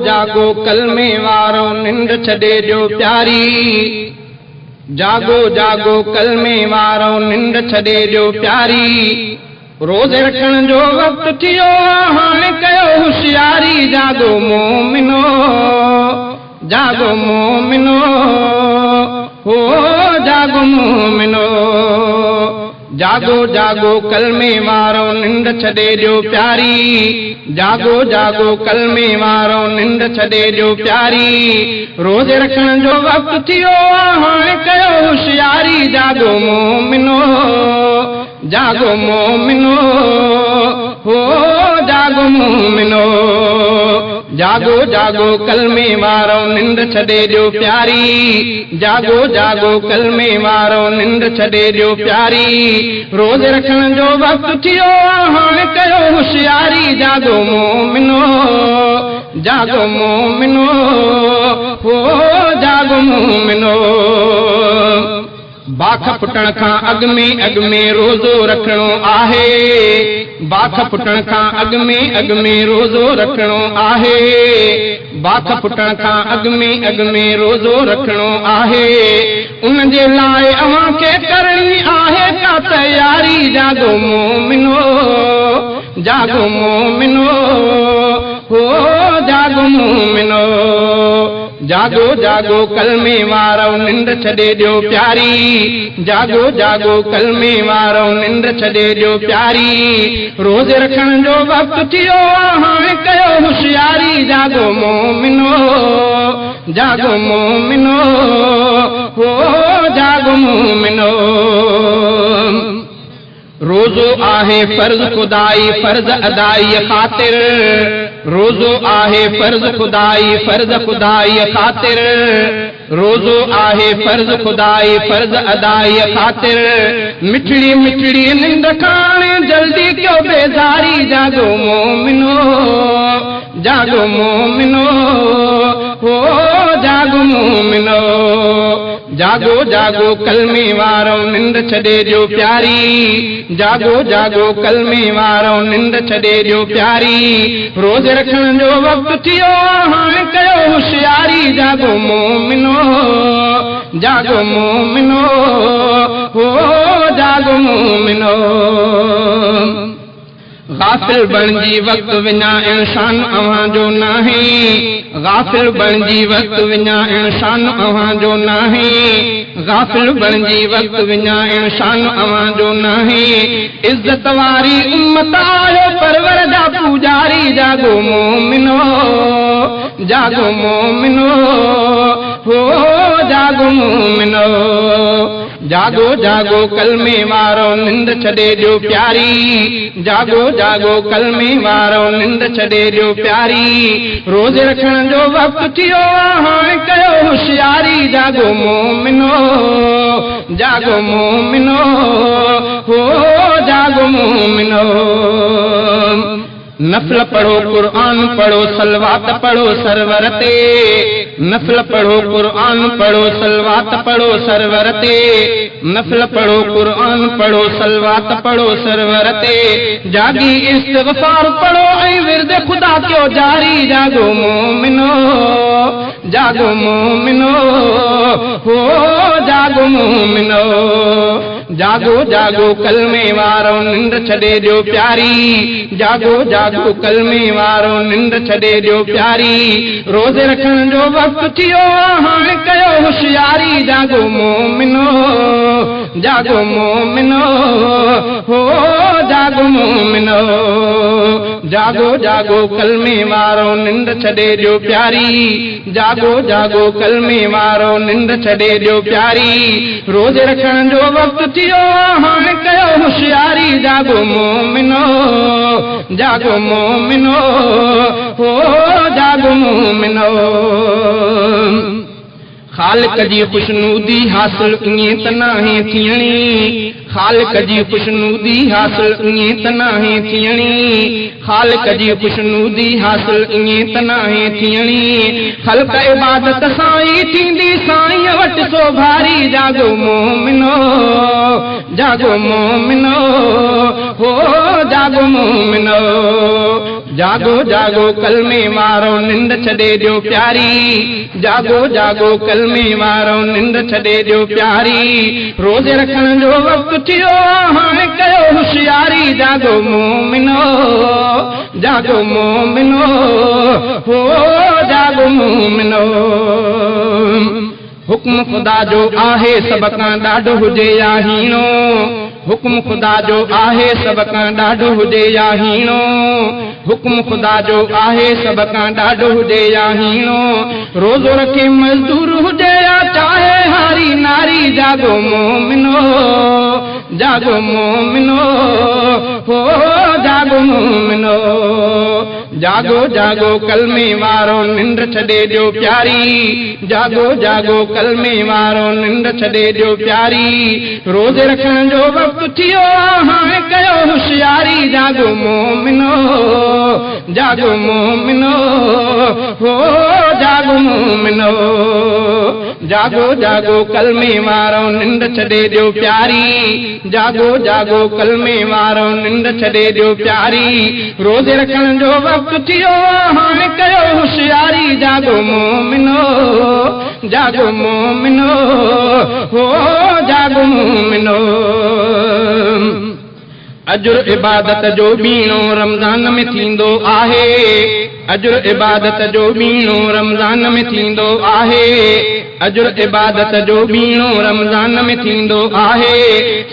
जागो कलमे वारो निंड छॾे ॾियो प्यारी। जागो जागो कलमे वारो निंड छॾे ॾियो प्यारी। रोज़े रखण जो वक़्तु थियो हाणे कयो होशियारी। जागो मोमिनो जागो मोमिनो हो जागो मोमिनो। जागो जागो कलमे वारो निंड छॾे ॾियो प्यारी। जागो जागो कलमे वारो निंड छॾे ॾियो प्यारी। रोज़े रखण जो वक़्तु थियो हाणे कयो होशियारी। जागो मोमिनो जागो मोमिनो हो जागो मोमिनो। जागो जागो कलमे वारो निंड छॾे ॾियो प्यारी। जागो जागो कलमे वारो निंड छॾे ॾियो प्यारी। रोज़े रखण जो वक़्तु थियो हाणे कयो होशियारी। जागो मोमिनो जागो मोमिनो हो जागो मोमिनो। बाख फुटण खां अॻ में रोज़ो रखणो आहे। बाख फुटण खां अॻ में रोज़ो रखणो आहे। बाख फुटण खां अॻ में रोज़ो रखणो आहे। उन जे लाइ अव्हांखे करणी आहे का तयारी। जागो मोमिनो जागो मोमिनो हो जागो मोमिनो। जागो जागो कलमे वारो निंड छॾे ॾियो प्यारी। जागो जागो कलमे वारो निंड छॾे ॾियो प्यारी। रोज़े रखण जो वक़्तु थियो हाणे कयो होशियारी। जागो मोमिनो जागो मोमिनो हो जागो मोमिनो। रोज़ो आहे फ़र्ज़ ख़ुदाई फ़र्ज़ अदाई ख़ातिर। रोज़ो आहे फ़र्ज़ ख़ुदाई फ़र्ज़ ख़ुदाई ख़ातिर। रोज़ो आहे फ़र्ज़ ख़ुदाई फ़र्ज़ अदाई ख़ातिर। मिठड़ी मिठड़ी निंड खाणे जल्दी क्यों बेज़ारी। जागो मोमिनो जागो मोमिनो हो जागो मोमिनो। जागो जागो कलमे वारो निंड छॾे ॾियो प्यारी। जागो जागो कलमे वारो निंड छॾे ॾियो प्यारी। रोज़े रखण जो वक़्तु थियो हाणे कयो होशियारी। जागो मोमिनो जागो मोमिनो हो जागो मोमिनो। गाफ़िल बणजी वक़्तु विञाइण शान अव्हां जो नाहे। गाफ़िल बणजी वक़्तु विञाइण शान अव्हां जो नाहे। गाफ़िल बणजी वक़्तु विञाइण शान अव्हां जो नाहे। इज़त वारी उम्मत आहियो परवर जा पूजारी। जागो मोमिनो जागो मोमिनो हो जागो मोमिनो। जागो जागो कलमे वारो निंड छॾे ॾियो प्यारी। जागो जागो कलमे वारो निंड छॾे ॾियो प्यारी। रोज़े रखण जो वक़्तु थियो हाणे कयो होशियारी। जागो मोमिनो जागो मोमिनो हो जागो मोमिनो। नफ़्ल पढ़ो क़ुरान पढ़ो सलवात पढ़ो सरवर ते। नफ़्ल पढ़ो क़ुरान पढ़ो सलवात पढ़ो सरवर ते। नफ़्ल पढ़ो क़ुरान पढ़ो सलवात पढ़ो सरवर ते। जागी इस्तिग़फ़ार पढ़ो ऐं विर्द ख़ुदा कयो जारी। जागो मोमिनो जागो मोमिनो हो जागो मोमिनो। जागो जागो कलमे वारो निंड छॾे ॾियो प्यारी। जागो जागो कलमे वारो निंड छॾे ॾियो प्यारी। रोज़े रखण जो वक़्तु थियो हाणे कयो होशियारी। जागो मोमिनो जागो मोमिनो हो जागो मोमिनो। जागो जागो कलमे वारो निंड छॾे ॾियो प्यारी। जागो जागो कलमे वारो निंड छॾे ॾियो प्यारी। रोज़े रखण जो वक़्तु थियो हाणे कयो होशियारी। जागो मोमिनो जागो मोमिनो हो जागो मोमिनो। ख़ालिक जी ख़ुशनुदी हासिल ईअं त नाहे थियणी, ख़ालिक जी ख़ुशनुदी हासिल ईअं त नाहे थियणी, ख़ालिक जी ख़ुशनुदी हासिल ईअं त नाहे थियणी। ख़ल्क इबादत सां ई थींदी साईं वटि सोभारी, जागो मोमिनो, जागो मोमिनो, हो जागो मोमिनो। जागो जागो कलमे वारो निंड छॾे ॾियो प्यारी, जागो जागो कलमे वारो निंड छॾे ॾियो प्यारी। रोज़े रखण जो वक़्तु थियो हाणे कयो होशियारी, जागो मोमिनो, जागो मोमिनो, हो जागो मोमिनो। हुक्म ख़ुदा जो आहे सभ खां ॾाढो हुजे या हीणो, हुक्म ख़ुदा जो आहे सभ खां ॾाढो हुजे या हीणो, हुक्म ख़ुदा जो आहे सभ खां ॾाढो हुजे या हीणो। रोज़ो रखे मज़दूर हुजे या चाहे हारी नारी, जागो मोमिनो, जागो मोमिनो, हो जागो मोमिनो। जागो जागो कलमे वारो निंड छॾे ॾियो प्यारी, जागो जागो कलमे वारो निंड छॾे ॾियो प्यारी। रोज़े रखण जो वक़्तु थियो हाणे कयो होशियारी, जागो मोमिनो, जागो मोमिनो, हो जागो मोमिनो। जागो जागो कलमे वारो निंड छॾे ॾियो प्यारी, जागो जागो कलमे वारो निंड छॾे ॾियो प्यारी। रोज़े रखण जो वक़्तु थियो हाणे कयो होशियारी, जागो मोमिनो, जागो मोमिनो, हो जागो मोमिनो। अजुर इबादत जो ॿीणो रमज़ान में थींदो आहे, अजुर इबादत जो ॿीणो रमज़ान में थींदो आहे, अजुर इबादत जो ॿीणो रमज़ान में थींदो आहे।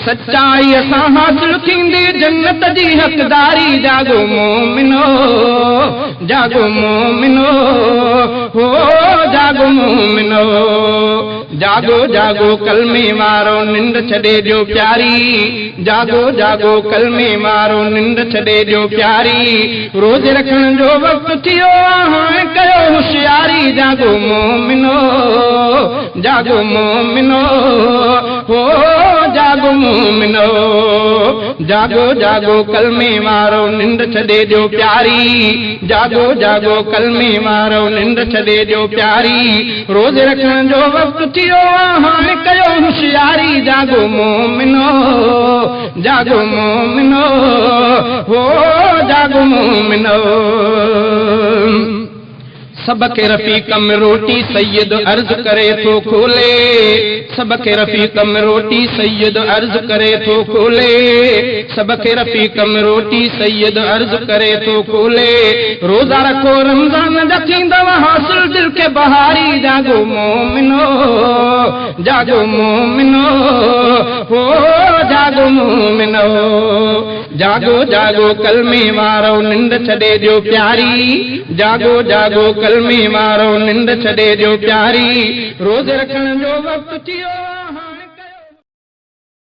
सच्चाईअ सां हासिल थींदी जन्नत जी हक़दारी, जागो मोमिनो, जागो मोमिनो, हो जागो मोमिनो। जागो जागो कलमे वारो निंड छॾे ॾियो प्यारी, जागो जागो कलमे वारो निंड छॾे ॾियो प्यारी। रोज़े रखण जो वक़्तु थियो हाणे कयो होशियारी, जागो मोमिनो, जागो मोमिनो, हो जागो मोमिनो। जागो जागो कलमे वारो निंड छॾे ॾियो प्यारी, जागो जागो कलमे वारो निंड छॾे ॾियो प्यारी। रोज़े रखण जो वक़्तु थियो हाणे कयो होशियारी, जागो मोमिनो, जागो मोमिनो, हो जागो मोमिनो। सभ खे रफ़ीक में रोटी सैयद अर्ज़ करे थो खोले, सभ खे रफ़ीक में रोटी सैयद अर्ज़ करे थो खोले, सभ खे रफ़ीक में रोटी सैयद अर्ज़ करे थो खोले। रोज़ा रखो रमज़ान जा थींदव हासिल दिल खे बहारी, जागो मोमिनो, जागो मोमिनो, हो जागो मोमिनो। जागो जागो कलमे वारो निंड छॾे ॾियो प्यारी, जागो जागो कलमे वारो निंड छॾे ॾियो प्यारी। रोज़े रखण जो वक़्तु थियो।